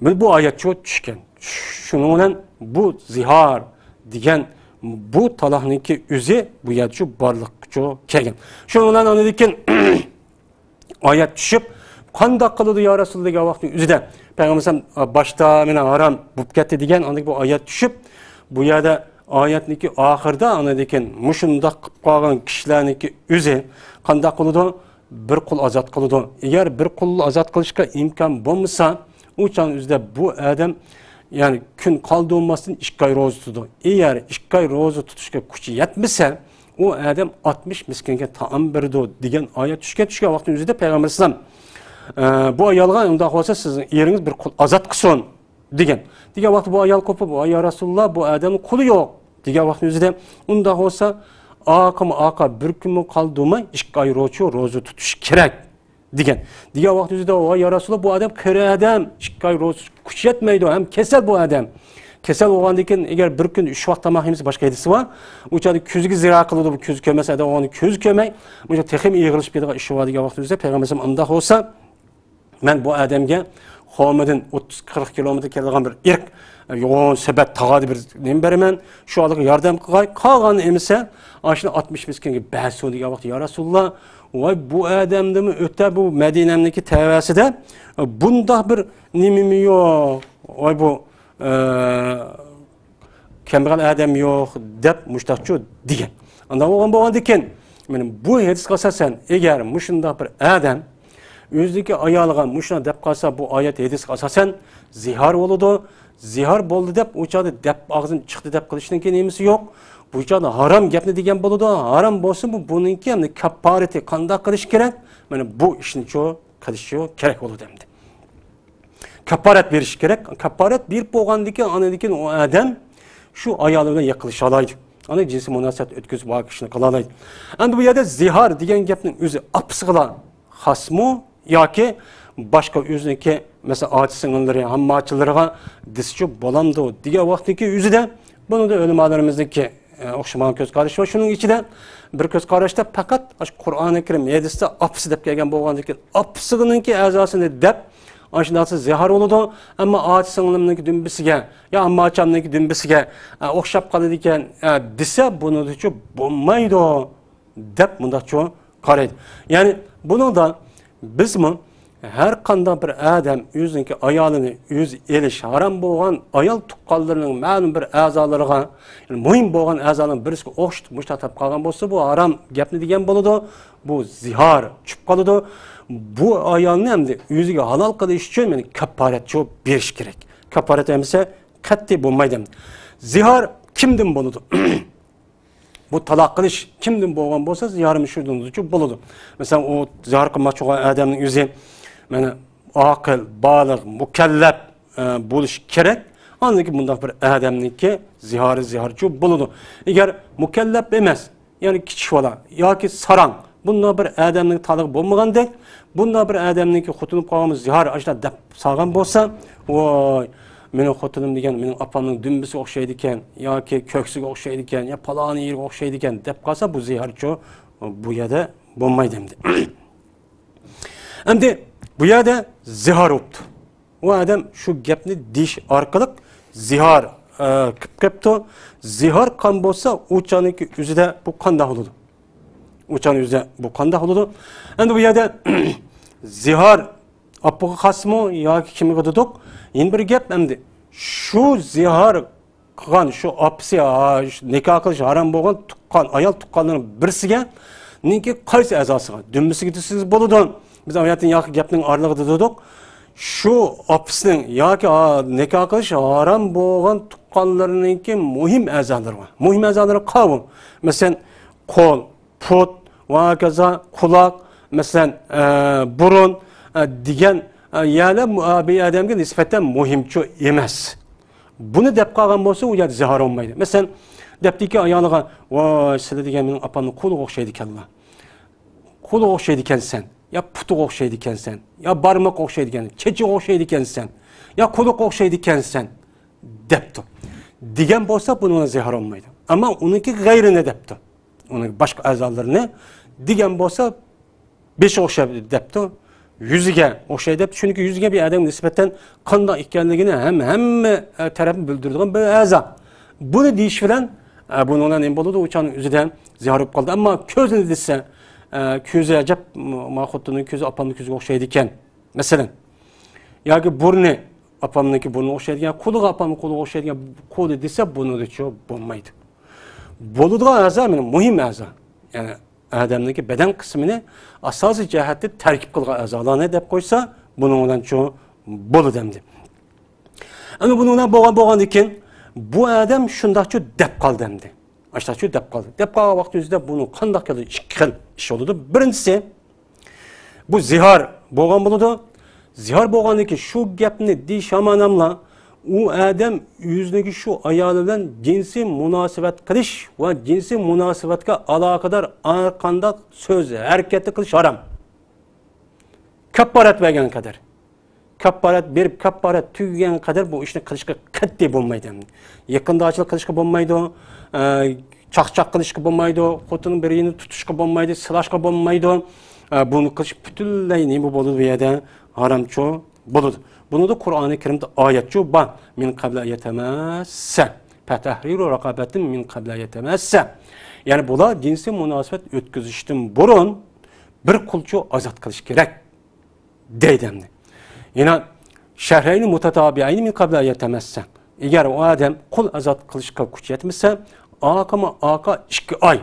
مانا بۇ ئايەت شۇ چۈشكەن. شۇنىڭ بىلەن بۇ زىھار دېگەن بۇ تالاقنىڭكى ئۆزى بۇ يەردە شۇ بارلىققا شۇ كەلگەن. شۇنىڭ بىلەن ئاندىن كېيىن ئايەت چۈشۈپ، قانداق قىلىدۇ يا رەسۇلاللا دېگەن ۋاقىتنىڭ ئۆزىدە. پەيغەمبەر ئەلەيھىسسالام، باشتا مانا ھارام بولۇپ كەتتى دېگەن، ئاندىن كېيىن بۇ ئايەت چۈشۈپ، بۇ يەردە ئايەتنىڭكى ئاخىرىدا ئاندىن كېيىن مۇشۇنداق قىلىپ قالغان كىشىلەرنىڭكى ئۆزى قانداق قىلىدۇ؟ بىر قۇل ئازاد قىلىدۇ. ئەگەر بىر قۇل ئازاد قىلىشقا ئىمكان بولمىسا، ئۇ چاغنىڭ ئۆزىدە بۇ ئادەم، يەنى كۈن قالدۇرماستىن ئىككى ئاي روزا تۇتىدۇ. ئەگەر ئىككى ئاي روزا تۇتۇشقا كۈچى يەتمىسە، ئۇ ئادەم ئاتمىش مىسكىنگە تائام بېرىدۇ دېگەن ئايەت چۈشكەن، چۈشكەن ۋاقىتنىڭ ئۆزىدە پەيغەمبەر ئەلەيھىسسالام، ئە، بۇ ئايالغا، ئۇنداق بولسا سىزنىڭ ئېرىڭىز بىر قۇل ئازاد قىلسۇن دېگەن. دېگەن ۋاقىتتا بۇ ئايال قوپۇپ، ۋاي يا رەسۇلاللا، بۇ ئادەمنىڭ قۇلى يوق دېگەن ۋاقىتنىڭ ئۆزىدە، ئۇنداق بولسا ئاقىمۇ ئاقا بىر كۈنمۇ قالدۇرماي ئىككى ئاي روزا، روزا تۇتۇش كېرەك دېگەن. دېگەن ۋاقىتنىڭ ئۆزىدە، ۋاي يا رەسۇلاللا، بۇ ئادەم قېرى ئادەم، ئىككى ئاي روزا كۈچى يەتمەيدۇ، ھەم كېسەل بۇ ئادەم. كېسەل بولغاندىن كېيىن، ئەگەر بىر كۈندە ئۈچ ۋاق تاماق يېمىسە، باشقا ھەدىسى بار. ئۇ چاغدا كۆزىگە زىرا قىلىدۇ، بۇ كۆز كۆرمەس ئادەم بولغاندا كۆز كۆرمەي، بۇ تېخىمۇ ئېغىرلىشىپ كېتىدىغان ئىش بار دېگەن ۋاقىتنىڭ ئۆزىدە پەيغەمبەر ئەلەيھىسسالام ئۇنداق بولسا، مەن بۇ ئادەمگە خورمىدىن ئوتتۇز قىرىق كىلومېتىر كېلىدىغان بىر ئېرىق، يوغان سېبەت تاغادى بىر نېمە بېرىمەن، شۇ ئادەمگە ياردەم قىلغاي، قالغاننى ئەمىسە، ئاشۇنى ئاتمىش مىسكىنگە بەرسۇن دېگەن ۋاقىتتا، يا رەسۇلاللا، ۋاي بۇ ئادەمدىمۇ ئۆتە بۇ مەدىنەمنىڭكى تەۋەسىدە بۇنداق بىر نېمىمۇ يوق، ۋاي بۇ، ئە، كەمبەغەل ئادەم يوق دەپ مۇشتاقچۇ دېگەن. ئانداق بولغان بولغاندىكىن، مانا بۇ ھەدىسكە ئاساسەن، ئەگەر مۇشۇنداق بىر ئادەم ئۆزىنىڭكى ئايالىغا مۇشۇنداق دەپ قالسا، بۇ ئايەت ھەدىسكە ئاساسەن زىھار بولىدۇ. زىھار بولدى دەپ، ئۇ چاغدا دەپ ئاغزىم چىقتى دەپ قىلىشنىڭكى نېمىسى يوق. بۇ چاغدا ھارام گەپنى دېگەن بولىدۇ. ھارام بولسىمۇ، بۇنىڭكى ئەمدى كاپپارىتى قانداق قىلىش كېرەك؟ مانا بۇ ئىشنى شۇ قىلىشى كېرەك بولىدۇ ئەمدى. كاپپارەت بېرىش كېرەك. كاپپارەت بېرىپ بولغاندىن كېيىن، ئاندىن كېيىن ئۇ ئادەم شۇ ئايالى بىلەن يېقىنلىشالايدۇ. ئاندىن جىنسىي مۇناسىۋەت ئۆتكۈزۈپ، بۇ ئىشنى قىلالايدۇ. ئەمدى بۇ يەردە زىھار دېگەن گەپنىڭ ئۆزى ئاپىسىغىلا خاسمۇ ياكى باشقا ئۆزىنىڭكى، مەسىلەن، ئاچا سىڭىللىرى، ھامماچىلىرىغا دېسىچۇ بولامدۇ دېگەن ۋاقىتتىكى ئۆزىدە، بۇنىڭدا ئۆلىمالىرىمىزنىڭكى ئە، ئوخشىمىغان كۆز قارىشى بار. شۇنىڭ ئىچىدە بىر كۆز قاراشتا پەقەت ئاشۇ قۇرئانى كەرىم ھەدىستە ئاپىسى دەپ كەلگەن بولغاندىن كېيىن، ئاپىسىنىڭكى ئەزاسىنى دەپ، ئاشۇنداقسا زىھار بولىدۇ. ئەمما ئاچا سىڭلىمنىڭكى دۈمبىسىگە يا ئامما ئاچامنىڭكى دۈمبىسىگە، ئە، ئوخشاپ قالىدىكەن، ئە، دېسە، بۇنىڭدىچۇ بولمايدۇ دەپ مۇنداقچۇ قارايدۇ. يەنى بۇنىڭدا بىزمۇ ھەر قانداق بىر ئادەم ئۆزىنىڭكى ئايالىنى ئۆزى ئېلىش ھارام بولغان ئايال تۇغقانلىرىنىڭ مەلۇم بىر ئەزالىرىغا، يەنى مۇھىم بولغان ئەزالارنىڭ بىرسىگە ئوخشىتىپ مۇشۇنداق دەپ قالغان بولسا، بۇ ھارام گەپنى دېگەن بولىدۇ. بۇ زىھار چۈشۈپ قالىدۇ. بۇ ئايالنى ئەمدى ئۆزىگە ھالال قىلىش ئۈچۈن، يەنى كاپپارەتچۇ بېرىش كېرەك. كاپپارەت بەرمىسە قەتئىي بولمايدۇ ئەمدى. زىھار كىمدىن بولىدۇ؟ بۇ تالاق قىلىش كىمدىن بولغان بولسا، زىھارىمۇ شۇدىنچۇ بولىدۇ. مەسىلەن، ئۇ زىھار قىلماقچى بولغان ئادەمنىڭ ئۆزى، مانا، ئاقىل، بالىغ، مۇكەللەپ، ئە، بولۇشى كېرەك. ئاندىن كېيىن بۇنداق بىر ئادەمنىڭكى زىھارى زىھارچۇ بولىدۇ. ئەگەر مۇكەللەپ ئەمەس، يەنى كىچىك بالا ياكى ساراڭ، بۇنداق بىر ئادەمنىڭ تالىقى بولمىغاندەك، بۇنداق بىر ئادەمنىڭكى خوتۇنى قالغان زىھار ئاشۇنداق دەپ سالغان بولسا، ۋاي، مېنىڭ خوتۇنۇم دېگەن مېنىڭ ئاپامنىڭ دۈمبىسىگە ئوخشايدىكەن ياكى كۆكسىگە ئوخشايدىكەن يا پالانى يېرىگە ئوخشايدىكەن دەپ قالسا، بۇ زىھارچۇ بۇ يەردە بولمايدۇ ئەمدى. ئەمدى بۇ يەردە زىھار بوپتۇ. ئۇ ئادەم شۇ گەپنى دېيىش ئارقىلىق زىھار، ئە، قىلىپ قېپتۇ. زىھار قىلغان بولسا، ئۇ چاغنىڭكى ئۆزىدە بۇ قانداق بولىدۇ؟ ئۇ چاغنىڭ ئۆزىدە بۇ قانداق بولىدۇ؟ ئەمدى بۇ يەردە زىھار ئاپىغا خاسمۇ ياكى كىمگە دېدۇق؟ يەنە بىر گەپ ئەمدى. شۇ زىھار قىلغان شۇ ئاپىسى، ھا، شۇ نىكاھ قىلىش ھارام بولغان تۇغقان، ئايال تۇغقانلىرىنىڭ بىرسىگە، نىڭكى قايسى ئەزاسىغا؟ دۈمبىسىگە دېسىڭىز بولىدۇ. بىز ئايەتنىڭ ياقى گەپنىڭ ئارىلىقىدا دېدۇق. شۇ ئاپىسىنىڭ ياكى، ھا، نىكاھ قىلىش ھارام بولغان تۇغقانلىرىنىڭكى مۇھىم ئەزالىرى بار. مۇھىم ئەزالىرى قاۋۇ. مەسىلەن، قول، پۇت ۋە ھاكازا قۇلاق، مەسىلەن، ئە، بۇرۇن، ئە، دېگەن، ئە، يەرلەر مۇ-، ئە، بىر ئادەمگە نىسبەتەن مۇھىمچۇ ئەمەس. بۇنى دەپ قالغان بولسا، ئۇ يەردە زىھار بولمايدۇ. مەسىلەن، دەپتىكى ئايالىغا، ۋاي، سىلە دېگەن مېنىڭ ئاپامنىڭ قولىغا ئوخشايدىكەنلا. قولىغا ئوخشايدىكەنسەن، يا پۇتىغا ئوخشايدىكەنسەن، يا بارماققا ئوخشايدىكەن، چېچىغا ئوخشايدىكەنسەن، يا قولىغا ئوخشايدىكەنسەن، دەپتۇ. دېگەن بولسا، بۇنىڭغا زىھار بولمايدۇ. ئەمما ئۇنىڭكى غەيرىنى دەپتۇ. ئۇنىڭ باشقا ئەزالىرىنى دېگەن بولسا، بېشىغا ئوخشاپ دەپتۇ، يۈزىگە ئوخشايدۇ دەپتۇ. چۈنكى يۈزىگە بىر ئادەمگە نىسبەتەن قانداق ئىكەنلىكىنى ھەم، ھەممە، ئە، تەرەپنى بىلدۈرىدىغان بىر ئەزا. بۇنى دېيىش بىلەن، ئە، بۇنىڭ بىلەن نېمە بولىدۇ؟ ئۇ چاغنىڭ ئۆزىدە زىھار بولۇپ قالدى. ئەمما كۆزىنى دېسە، ئە، كۆزى ئەجەب، ما خوتۇننىڭ كۆزى ئاپامنىڭ كۆزىگە ئوخشايدىكەن. مەسىلەن، ياكى بۇرنى ئاپامنىڭكى بۇرنىغا ئوخشايدىكەن، قۇلىقى ئاپامنىڭ قۇلىقىغا ئوخشايدىكەن، قولى دېسە، بۇنىڭدىچۇ بولمايدۇ. بولىدىغان ئەزا، مانا، مۇھىم ئەزا. يەنى ئادەمنىڭكى بەدەن قىسمىنى ئاساسىي جەھەتتە تەركىب قىلغان ئەزالارنى دەپ قويسا، بۇنىڭ بىلەنچۇ بولىدۇ ئەمدى. ئەمدى بۇنىڭ بىلەن بولغان، بولغاندىن كېيىن، بۇ ئادەم شۇنداقچۇ دەپ قالدى ئەمدى. ئاشۇنداقچۇ دەپ قالدى. دەپ قالغان ۋاقتى ئۆزىدە بۇنىڭ قانداق كېلىدۇ؟ ئىككى خىل ئىش بولىدۇ. بىرىنچىسى، بۇ زىھار بولغان بولىدۇ. زىھار بولغاندىن كېيىن شۇ گەپنى دېيىش ھاماناملا ئۇ ئادەم ئۆزىنىڭكى شۇ ئايالى بىلەن جىنسىي مۇناسىۋەت قىلىش ۋە جىنسىي مۇناسىۋەتكە ئالاقىدار ھەر قانداق سۆز، ھەرىكەتنى قىلىش ھارام. كاپپارەت بەرگەن قەدەر. كاپپارەت بېرىپ، كاپپارەت تۈگىگەن قەدەر بۇ ئىشنى قىلىشقا قەتئىي بولمايدۇ. يېقىنداشلىق قىلىشقا بولمايدۇ، ئە، چاقچاق قىلىشقا بولمايدۇ، خوتۇننىڭ بىر يېرىنى تۇتۇشقا بولمايدۇ، سىلاشقا بولمايدۇ. ئە، بۇنى قىلىش پۈتۈنلەي نېمە بولىدۇ بۇ يەردە؟ ھارامچۇ بولىدۇ. بۇنىڭدا قۇرئانى كەرىمدە ئايەتچۇ بار. مىن قەبلى ئەن يەتەمەسسە. فتحرير رقبة من قبل أن يتماسا. يەنى بۇلار جىنسىي مۇناسىۋەت ئۆتكۈزۈشتىن بۇرۇن بىر قۇلچۇ ئازاد قىلىش كېرەك. دەيدۇ ئەمدى. يەنە شەھرەينى مۇتەتابىئەينى مىن قەبلى ئەن يەتەمەسسا. ئەگەر ئۇ ئادەم قۇل ئازاد قىلىشقا كۈچى يەتمىسە، ئارقىمۇ ئارقا ئىككى ئاي.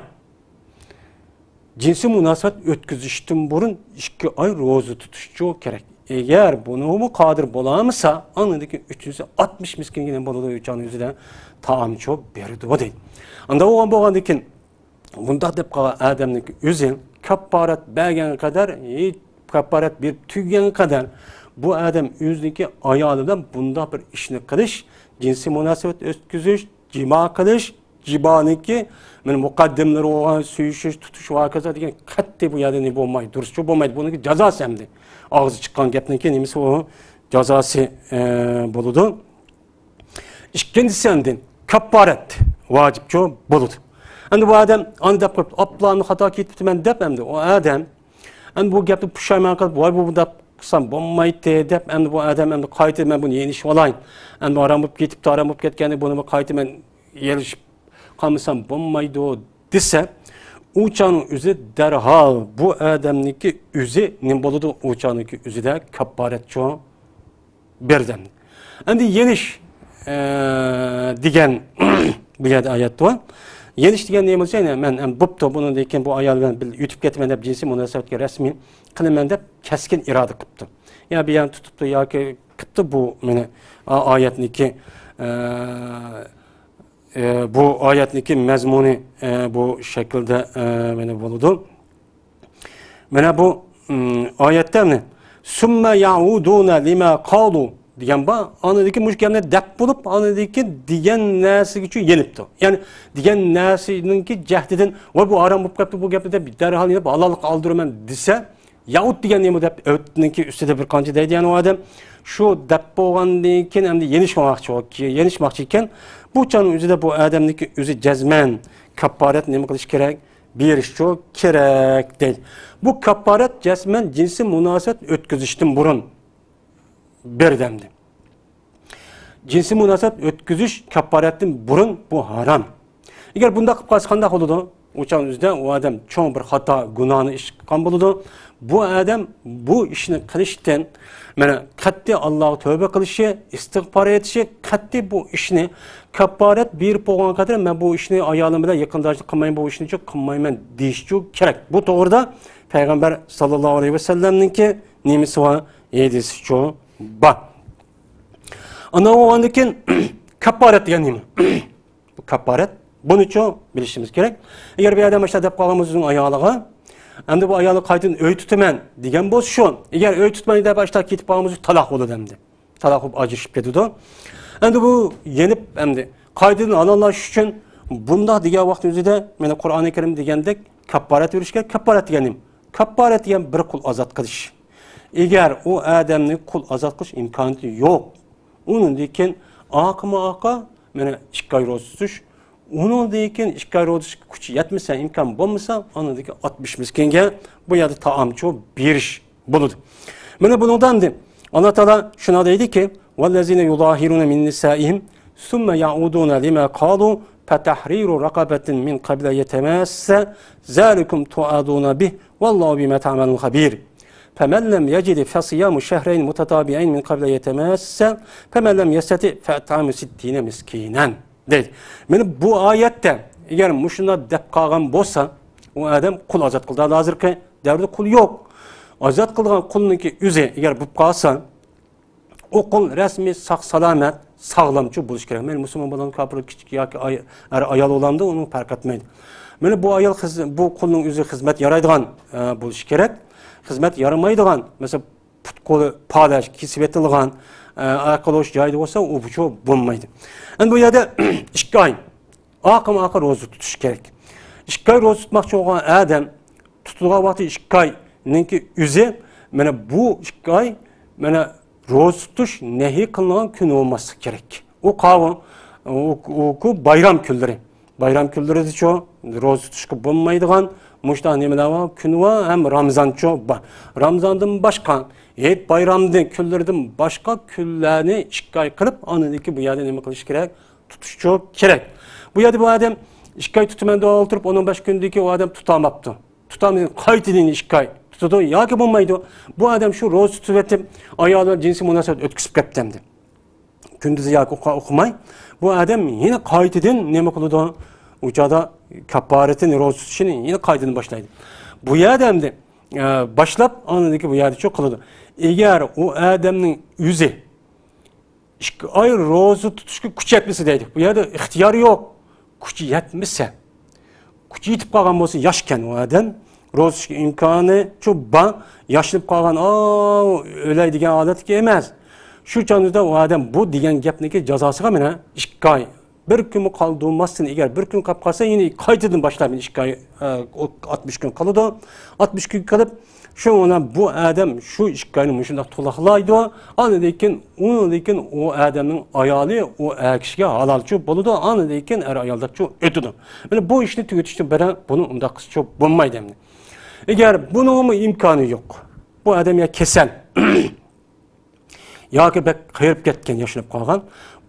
جىنسىي مۇناسىۋەت ئۆتكۈزۈشتىن بۇرۇن ئىككى ئاي روزا تۇتۇشچۇ كېرەك. ئەگەر بۇنىمۇ قادىر بولالمىسا، ئاندىن كېيىن ئۈچىنچىسى ئاتمىش مىسكىنگە نېمە بولىدۇ؟ ئۈچ ئاينىڭ ئۆزىدە تائامچۇ بېرىدۇ دەيدۇ. ئاندا بولغان، بولغاندىن كېيىن بۇنداق دەپ قالغان ئادەمنىڭكى ئۆزى كاپپارەت بەرگەن قەدەر، ھېچ كاپپارەت بېرىپ تۈگىگەن قەدەر بۇ ئادەم ئۆزىنىڭكى ئايالى بىلەن بۇنداق بىر ئىشنى قىلىش، جىنسىي مۇناسىۋەت ئۆتكۈزۈش، جىما قىلىش، جىمانىڭكى مانا مۇقەددىمىلىرى بولغان سۆيۈشۈش، تۇتۇش ۋە ھاكازا دېگەن قەتئىي بۇ يەردە نېمە بولمايدۇ، دۇرۇسچۇ بولمايدۇ. بۇنىڭكى جازاسى ئەمدى. ئاغزى چىققان گەپنىڭكى نېمىسى ئۇ؟ جازاسى، ئە، بولىدۇ. ئىككىنچىسى ئەمدى كاپپارەت ۋاجىپچۇ بولىدۇ. ئەمدى بۇ ئادەم ئانا دەپ قويۇپتۇ، ئاپلا خاتا كېتىپتىمەن دەپ ئەمدى ئۇ ئادەم ئەمدى بۇ گەپنى پۇشايمان قىلىپ، ۋاي بۇ بۇنداق قىلسام بولمايتتى دەپ ئەمدى بۇ ئادەم ئەمدى قايتا مەن بۇنى يېنىشىۋالاي. ئەمدى ھارام بولۇپ كېتىپتۇ، ھارام بولۇپ كەتكەندە بۇنى قايتا مەن يېلىشىپ قالمىسام بولمايدۇ دېسە، ئۇ چاغنىڭ ئۆزى دەرھال بۇ ئادەمنىڭكى ئۆزى نېمە بولىدۇ؟ ئۇ چاغنىڭكى ئۆزىدە كاپپارەتچۇ بەردەم. ئەمدى يېنىش، ئە، دېگەن بۇ يەردە ئايەت بار. يېنىش دېگەن نېمە بولسا، يەنى مەن ئەمدى بوپتۇ، بۇنىڭدىن كېيىن بۇ ئايال بىلەن بىللە ئۆتۈپ كېتىمەن دەپ جىنسىي مۇناسىۋەتكە رەسمىي قىلىمەن دەپ كەسكىن ئىرادە قىپتۇ. يا بىر يەرنى تۇتۇپتۇ ياكى قىپتۇ بۇ مېنى ئا-، ئايەتنىكى، ئە، ئە، بۇ ئايەتنىكى مەزمۇنى، ئە، بۇ شەكىلدە، ئە، مانا بولىدۇ. مانا بۇ، ئىم، ئايەتتە مانا، «ثم يعودون لما قالوا» دېگەن بار. ئاندىن كېيىن مۇشۇ گەپنى دەپ بولۇپ، ئاندىن كېيىن دېگەن نەرسىگىچۇ يېنىپتۇ. يەنى دېگەن نەرسىنىڭكى جەھدىدىن، «ۋاي، بۇ ھارام بولۇپ قاپتۇ، بۇ گەپنى» دەپ، دەرھال يېنىپ، ھالاللىققا ئالدۇرىمەن دېسە، ياھۇد دېگەن نېمە دەپ ئۆتنىڭكى ئۈستىدە بىر قانچە دەيدۇ يەنە ئۇ ئادەم. شۇ دەپ بولغاندىن كېيىن ئەمدى يېنىشماقچى، يېنىشماقچى ئىكەن. بۇ چاغنىڭ ئۆزىدە بۇ ئادەمنىڭكى ئۆزى جەزمەن كاپپارەت نېمە قىلىش كېرەك؟ بېرىشچۇ كېرەك دەيدۇ. بۇ كاپپارەت جەزمەن جىنسىي مۇناسىۋەت ئۆتكۈزۈشتىن بۇرۇن بېرىدۇ ئەمدى. جىنسىي مۇناسىۋەت ئۆتكۈزۈش كاپپارەتتىن بۇرۇن بۇ ھارام. ئەگەر بۇنداق قىلىپ قالسا قانداق بولىدۇ؟ ئۇ چاغنىڭ ئۆزىدە ئۇ ئادەم چوڭ بىر خاتا، گۇناھنى ئىش قىلغان بولىدۇ. بۇ ئادەم بۇ ئىشنى قىلىشتىن، مانا، قەتئىي ئاللاغا تەۋبە قىلىشى، ئىستىغپار ئېيتىشى، قەتئىي بۇ ئىشنى كاپپارەت بېرىپ بولغان قەدەر، مەن بۇ ئىشنى ئايالىم بىلەن يېقىنداشلىق قىلمايمەن، بۇ ئىشنى قىلمايمەن دېيىشچۇ كېرەك. بۇ توغرىدا پەيغەمبەر ساللاللاھۇ ئەلەيھى ۋەسەللەمنىڭكى نېمىسى بار؟ ھەدىسىچۇ بار. ئاندىن بولغاندىن كېيىن كاپپارەت دېگەن نېمە؟ بۇ كاپپارەت. بۇنىچۇ بىلىشىمىز كېرەك. ئەگەر بىر ئادەم ئاشۇنداق دەپ قالغان بولسا ئۆزىنىڭ ئايالىغا، ئەمدى بۇ ئايالنى قايتىدىن ئۆي تۇتىمەن دېگەن بولسا شۇ. ئەگەر ئۆي تۇتماي دەپ ئاشۇنداق كېتىپ قالغان بولسا تالاق بولىدۇ ئەمدى. تالاق بولۇپ ئاجرىشىپ كېتىدۇ. ئەمدى بۇ يېنىپ، ئەمدى قايتىدىن ھالاللاش ئۈچۈن بۇنداق دېگەن ۋاقىتنىڭ ئۆزىدە، مانا قۇرئانى كەرىم دېگەندەك كاپپارەت بېرىش كېرەك. كاپپارەت دېگەن نېمە؟ كاپپارەت دېگەن بىر قۇل ئازاد قىلىش. ئەگەر ئۇ ئادەمنى قۇل ئازاد قىلىش ئىمكانىيىتى يوق، ئۇنىڭدىن كېيىن ئارقىمۇ ئارقا، مانا ئىككى ئاي روزا تۇتۇش، ئۇنىڭدىن كېيىن ئىككى ئاي روزا تۇتۇشقا كۈچى يەتمىسە، ئىمكان بولمىسا، ئاندىن كېيىن ئاتمىش مىسكىنگە بۇ يەردە تائامچۇ بېرىش بولىدۇ. مانا بۇنىڭدا ئەمدى ئاللا تائالا شۇنداق دەيدىكى، والذين يظاهرون من نسائهم ثم يعودون لما قالوا فتحرير رقبة من قبل أن يتماسا ذلكم توعظون به والله بما تعملون خبير. فمن لم يجد فصيام شهرين متتابعين من قبل أن يتماسا فمن لم يستطع فإطعام ستين مسكينا. دەيدۇ. مانا بۇ ئايەتتە ئەگەر مۇشۇنداق دەپ قالغان بولسا، ئۇ ئادەم قۇل ئازاد قىلدى. ھازىرقى دەۋردە قۇل يوق. ئازاد قىلىدىغان قۇلنىڭكى ئۆزى ئەگەر بولۇپ قالسا، ئۇ قۇل رەسمىي ساق-سالامەت، ساغلامچۇ بولۇشى كېرەك. مەيلى مۇسۇلمان بولغان، كاپىر، كىچىك ياكى ئاي-، ئەر ئايال بولامدۇ، ئۇنىڭ پەرق ئەتمەيدۇ. مانا بۇ ئايال خىز-، بۇ قۇلنىڭ ئۆزى خىزمەت يارايدىغان، ئە، بولۇشى كېرەك. خىزمەت يارىمايدىغان، مەسىلەن، پۇت-قولى پالەچ، كېسىۋېتىلغان، ئە، ئاياق قولى ئوش جايىدا بولسا، ئۇ بۇچۇ بولمايدۇ. ئەمدى بۇ يەردە ئىككى ئاي، ئارقىمۇ ئارقا روزا تۇتۇش كېرەك. ئىككى ئاي روزا تۇتماقچى بولغان ئادەم تۇتىدىغان ۋاقتى ئىككى ئاينىڭكى ئۆزى، مانا بۇ ئىككى ئاي، مانا روزا تۇتۇش نەھى قىلىنغان كۈن بولماسلىقى كېرەك. ئۇ قاۋۇ، ئۇ، ئۇ، ئۇ بايرام كۈنلىرى. بايرام كۈنلىرىدىچۇ روزا تۇتۇشقا بولمايدىغان مۇشۇنداق نېمىلەر بار، كۈن بار ھەم رامزانچۇ بار. رامزاندىن باشقا، ھېيت بايرامدىن كۈنلىرىدىن باشقا كۈنلەرنى ئىككى ئاي قىلىپ، ئاندىن كېيىن بۇ يەردە نېمە قىلىش كېرەك؟ تۇتۇشچۇ كېرەك. بۇ يەردە بۇ ئادەم ئىككى ئاي تۇتىمەن دەپ ئولتۇرۇپ، ئۇنىڭ بەش كۈنىدىن كېيىن ئۇ ئادەم تۇتالماپتۇ. تۇتالمىدى، قايتىدىن ئىككى ئاي تۇتىدۇ ياكى بولمايدۇ. بۇ ئادەم شۇ روزا تۇتۇۋېتىپ، ئايالى بىلەن جىنسىي مۇناسىۋەت ئۆتكۈزۈپ كەپتۇ ئەمدى. كۈندۈزى ياكى ئۇخلا-، ئۇخلىماي، بۇ ئادەم يەنە قايتىدىن نېمە قىلىدۇ؟ ئۇ چاغدا كاپپارىتىنى، روزا تۇتۇشىنى يەنە قايتىدىن باشلايدۇ. بۇ يەردە ئەمدى، ئە، باشلاپ، ئاندىن كېيىن بۇ يەردە شۇ قىلىدۇ. ئەگەر ئۇ ئادەمنىڭ ئۆزى ئىككى ئاي روزا تۇتۇشقا كۈچ يەتمىسە دەيدۇ. بۇ يەردە ئىختىيارى يوق. كۈچى يەتمىسە. كۈچى يېتىپ قالغان بولسا ياشكەن ئۇ ئادەم. روزا تۇتۇشقا ئىمكانى شۇ بار. ياشىنىپ قالغان، ئاۋۇ، ئۆلەي دېگەن ھالەتتىكى ئەمەس. شۇ چاغدا ئۇ ئادەم بۇ دېگەن گەپنىڭكى جازاسىغا مانا ئىككى ئاي. بىر كۈنمۇ قالدۇرماستىن، ئەگەر بىر كۈن قاپ قالسا، يەنە قايتىدىن باشلاپ ئىككى ئاي، ئە، ئاتمىش كۈن قالىدۇ. ئاتمىش كۈن قىلىپ، شۇ مانا بۇ ئادەم شۇ ئىككى ئاينى مۇشۇنداق تولۇقلايدۇ. ئاندىن كېيىن، ئۇنىڭدىن كېيىن ئۇ ئادەمنىڭ ئايالى ئۇ ئەر كىشىگە ھالالچۇ بولىدۇ. ئاندىن كېيىن ئەر ئايالداچۇ ئۆتىدۇ. مانا بۇ ئىشنى تۈگىتىشتىن بىرى بۇنى ئۇنداق قىلسىچۇ بولمايدۇ ئەمدى. ئەگەر بۇنىڭمۇ ئىمكانى يوق، بۇ ئادەم يا كېسەل، ياكى بەك قېرىپ كەتكەن، ياشىنىپ قالغان.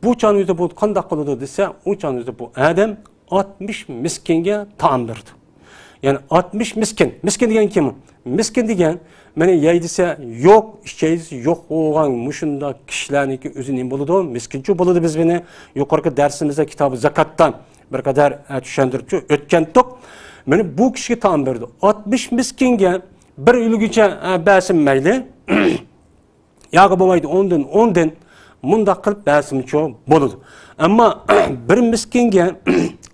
بۇ چاغنىڭ ئۆزىدە بۇ قانداق قىلىدۇ دېسە، ئۇ چاغنىڭ ئۆزىدە بۇ ئادەم ئاتمىش مىسكىنگە تائام بېرىدۇ. يەنى ئاتمىش مىسكىن. مىسكىن دېگەن كىم؟ مىسكىن دېگەن، مانا يەي دېسە يوق، ئىچەي دېسە يوق بولغان مۇشۇنداق كىشىلەرنىڭكى ئۆزى نېمە بولىدۇ؟ مىسكىنچۇ بولىدۇ. بىز بۇنى يۇقىرىقى دەرسىمىزدە كىتابى زاكاتتا بىر قەدەر، ئە، چۈشەندۈرۈپچۇ ئۆتكەنتۇق. مانا بۇ كىشىگە تائام بېرىدۇ. ئاتمىش مىسكىنگە بىر ئۆلگۈچە، ئە، بەرسىمۇ مەيلى. ياغى بولمايدۇ، ئوندىن، ئوندىن مۇنداق قىلىپ بەرسىمۇچۇ بولىدۇ. ئەمما بىر مىسكىنگە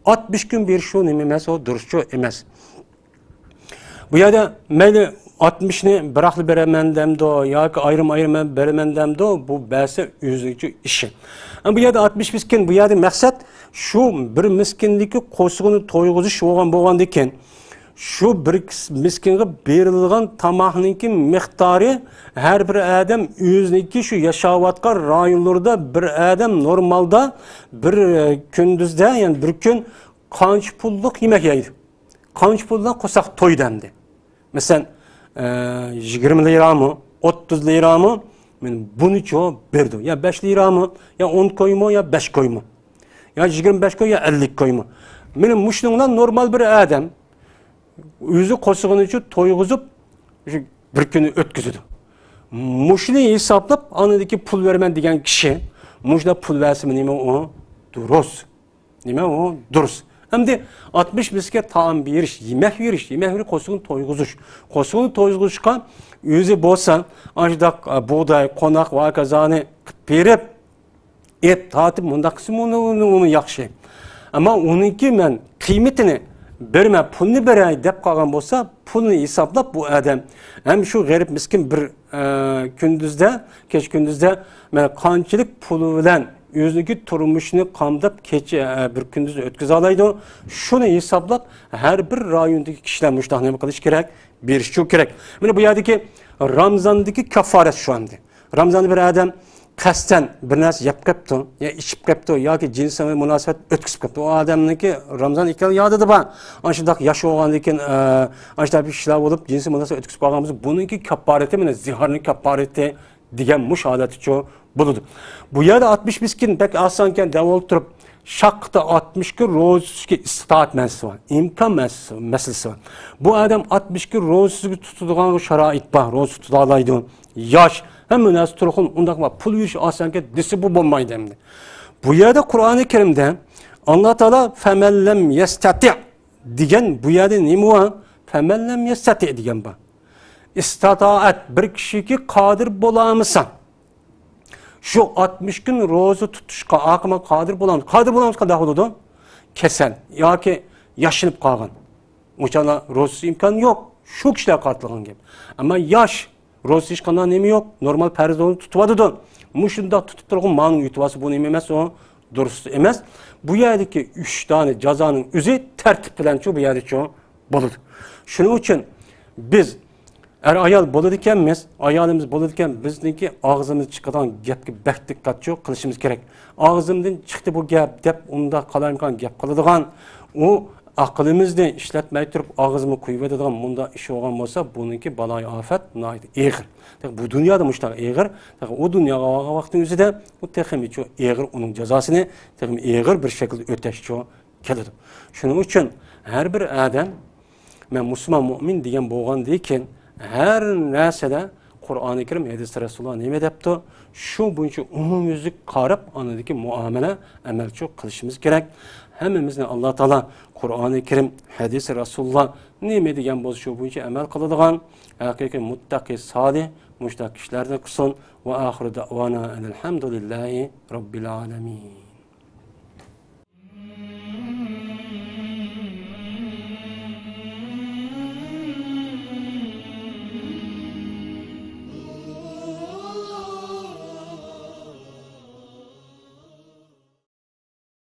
ئاتمىش كۈن بېرىشۇ نېمە ئەمەس، ئۇ دۇرۇسچۇ ئەمەس. بۇ يەردە مەيلى ئاتمىشنى بىراقلا بېرەمەن دەمدۇ ياكى ئايرىم-ئايرىم بېرىمەن دەمدۇ، بۇ بەرسە ئۆزىنىڭچۇ ئىشى. ئەمما بۇ يەردە ئاتمىش مىسكىن، بۇ يەردە مەقسەت شۇ بىر مىسكىننىڭكى قورسىقىنى تويغۇزۇش بولغان، بولغاندىكىن، شۇ بىر كىس-، مىسكىنغا بېرىلىدىغان تاماقنىڭكى مىقدارى ھەر بىر ئادەم ئۆزىنىڭكى شۇ ياشاۋاتقان رايونلىرىدا بىر ئادەم نورمالدا بىر، ئە، كۈندۈزدە، يەنى بىر كۈن قانچە پۇللۇق يېمەك يەيدۇ؟ قانچە پۇلدىن قورساق تويدى ئەمدى؟ مەسىلەن، ئە، يىگىرمە لىرامۇ، ئوتتۇز لىرامۇ؟ مانا بۇنىچۇ بېرىدۇ. يا بەش لىرامۇ، يا ئون كويمۇ، يا بەش كويمۇ؟ يا يىگىرمە بەش كوي، يا ئەللىك كويمۇ؟ مانا مۇشۇنىڭ بىلەن نورمال بىر ئادەم ئۆزى قورسىقىنىچۇ تويغۇزۇپ، شۇ بىر كۈننى ئۆتكۈزىدۇ. مۇشۇنى ھېسابلاپ، ئاندىن كېيىن پۇل بېرىمەن دېگەن كىشى مۇشۇنداق پۇل بەرسىمۇ نېمە ئۇ؟ دۇرۇس. نېمە ئۇ؟ دۇرۇس. ئەمدى ئاتمىش مىسكىنگە تائام بېرىش، يېمەك بېرىش، يېمەك بېرىش، قورسىقىنى تويغۇزۇش. قورسىقىنى تويغۇزۇشقا ئۆزى بولسا، ئاشۇنداق، ئە، بۇغداي، قوناق ۋە ھاكازانى قىلىپ بېرىپ، ئېپ تارتىپ مۇنداق قىلسىمۇ ئۇنى، ئۇنى، ئۇنى ياخشى. ئەمما ئۇنىڭكى مەن قىممىتىنى بېرىمەن، پۇلنى بېرەي دەپ قالغان بولسا، پۇلنى ھېسابلاپ بۇ ئادەم ھەم شۇ غېرىب مىسكىن بىر، ئە، كۈندۈزدە، كېچە كۈندۈزدە مانا قانچىلىك پۇلى بىلەن ئۆزىنىڭكى تۇرمۇشىنى قامداپ كېچە، ئە، بىر كۈندۈزنى ئۆتكۈزەلەيدۇ. شۇنى ھېسابلاپ ھەر بىر رايوندىكى كىشىلەر مۇشۇنداق نېمە قىلىش كېرەك؟ بېرىشچۇ كېرەك. مانا بۇ يەردىكى رامزاندىكى كاففارەت شۇ ئەمدى. رامزاندا بىر ئادەم قەستەن بىر نەرسە يەپ قېپتۇ، يا ئىچىپ قېپتۇ، ياكى جىنسىي مۇناسىۋەت ئۆتكۈزۈپ قېپتۇ. ئۇ ئادەمنىڭكى رامزان ئىكەن يادىدا بار. ئاشۇنداق ياش بولغاندىن كېيىن، ئە، ئاشۇنداق بىر ئىشلار بولۇپ، جىنسىي مۇناسىۋەت ئۆتكۈزۈپ قالغان بولسا، بۇنىڭكى كاپپارىتى، مانا زىھارنىڭ كاپپارىتى دېگەن مۇشۇ ھالەتتىچۇ بولىدۇ. بۇ يەردە ئاتمىش مىسكىن بەك ئازكەن دەپ ئولتۇرۇپ، شاققىتى ئاتمىش كۈن روزا تۇتۇشقا ئىستىتائەت مەسىلىسى بار، ئىمكان مەسىلىسى، مەسىلىسى بار. بۇ ئادەم ئاتمىش كۈن روزىسىز تۇتىدىغان شارائىت بار، روزا تۇتالايدۇ. ياش، ھەممە نەرسە تۇرغۇن، ئۇنداق بار، پۇل يۈرۈش ئاسانكەن دېسە، بۇ بولمايدۇ ئەمدى. بۇ يەردە قۇرئانى كەرىمدە ئاللا تائالا فەمەن لەم يەستەتىئ دېگەن بۇ يەردە نېمە بار؟ فەمەن لەم يەستەتىئ دېگەن بار. ئىستىتائەت، بىر كىشىكى قادىر بولالمىسا، شۇ ئاتمىش كۈن روزا تۇتۇشقا ئاقىما قادىر بولالمىسا، قادىر بولالمىسا قانداق بولىدۇ؟ كېسەل ياكى ياشىنىپ قالغان. ئۇ چاغدا روزىسى ئىمكانى يوق. شۇ كىشىلەر قارىتىلغان گەپ. ئەمما ياش، روزىسى ھېچقانداق نېمە يوق، نورمال پەرز روزىنى تۇتۇۋاتىدۇ. مۇشۇنداق تۇتۇپ تۇرغان ماڭا يۇتۇۋالسا، بۇ نېمە ئەمەس، ئۇ دۇرۇس ئەمەس. بۇ يەردىكى ئۈچ دانە جازانىڭ ئۆزى تەرتىپ بىلەنچۇ بۇ يەردىچۇ بولىدۇ. شۇنىڭ ئۈچۈن بىز ئەر-ئايال بولىدىكەنمىز، ئايالىمىز بولىدىكەن، بىزنىڭكى ئاغزىمىز چىقىدىغان گەپكە بەك دىققەتچۇ قىلىشىمىز كېرەك. ئاغزىمدىن چىقتى بۇ گەپ دەپ، ئۇنداق قالايمىقان گەپ قىلىدىغان، ئۇ ئەقلىمىزنى ئىشلەتمەي تۇرۇپ ئاغزىمىزغا قۇيۇۋېتىدىغان مۇنداق ئىش بولغان بولسا، بۇنىڭكى بالايىئاپەت ناھايىتى ئېغىر. بۇ دۇنيادا مۇشۇنداق ئېغىر، ئۇ دۇنياغا بارغان ۋاقىتنىڭ ئۆزىدە ئۇ تېخىمۇ ئېغىر، ئۇنىڭ جازاسىنى تېخىمۇ ئېغىر بىر شەكىلدە ئۆتەشچۇ كېلىدۇ. شۇنىڭ ئۈچۈن ھەر بىر ئادەم، مەن مۇسۇلمان مۇئمىن دېگەن بولغاندىن كېيىن، ھەر نەرسىدە قۇرئانى كەرىم، ھەدىس رەسۇلۇللا نېمە دەپتۇ، شۇ بويىچە ئومۇميۈزلۈك قاراپ، ئاندىكى مۇئامىلە، ئەمەلچۇ قىلىشىمىز كېرەك. ھەممىمىزنى ئاللا تائالا قۇرئانى كەرىم، ھەدىس رەسۇلۇللا نېمە دېگەن بولسا، شۇ بويىچە ئەمەل قىلىدىغان ھەقىقىي مۇتتەقى سالىھ مۇشۇنداق كىشىلەردىن قىلسۇن. ۋە ئاخىرۇ دەئۋانا ئەنىل ھەمدۇلىللاھى رەببىل ئالەمىن.